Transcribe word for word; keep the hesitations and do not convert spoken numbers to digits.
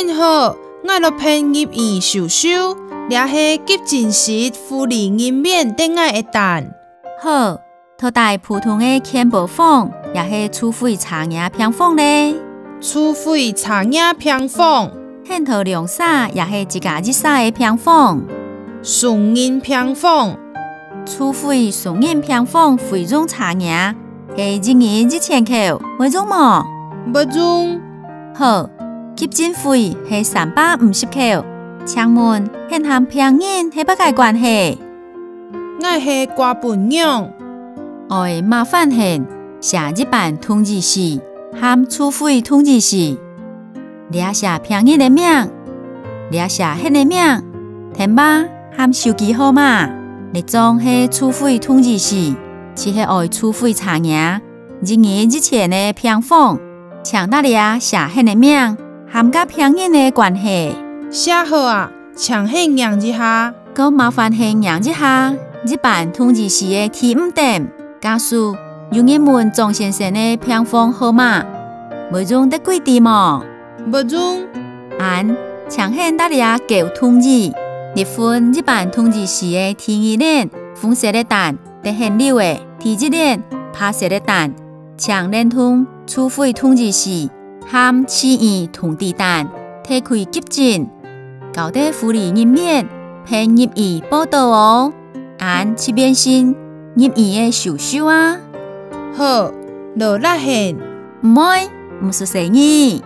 你好，𠊎來辦入院手續，這係急診室護理人員對𠊎个單。好，到底普通个健保房，也係自費差額病房呢？自費差額病房。 𫣆頭兩儕也係自家一儕个病房。雙人病房。自費雙人病房費用差額係一人一千箍，會用無？會用。好，急診費係三百五十箍。請問，𫣆和病人係麼个關係？ 𠊎係掛分娘。愛麻煩𫣆寫一般通知書和自費通知書。這寫病人个名，這寫𫣆个名，電話和手機號碼。這張係自費通知書，就係愛自費差額，一人一千个病房。請在這寫𫣆个名，和佮病人个關係。寫好啊，請𫣆䀴一下。 過麻煩𫣆䀴一下一般通知書个第五點，假使有人問張先生个病房號碼，會用得幾知無？會用。恁，請𫣆在這勾同意，這份一般通知書个第二聯紅色个單，得𫣆留个，第一聯白色个單，請連同自費通知書 和住院通知單，提去急診，交得護理人員辦入院報到哦。恁就完成入院个手續啊。好，勞力𫣆。毋會，毋使細義。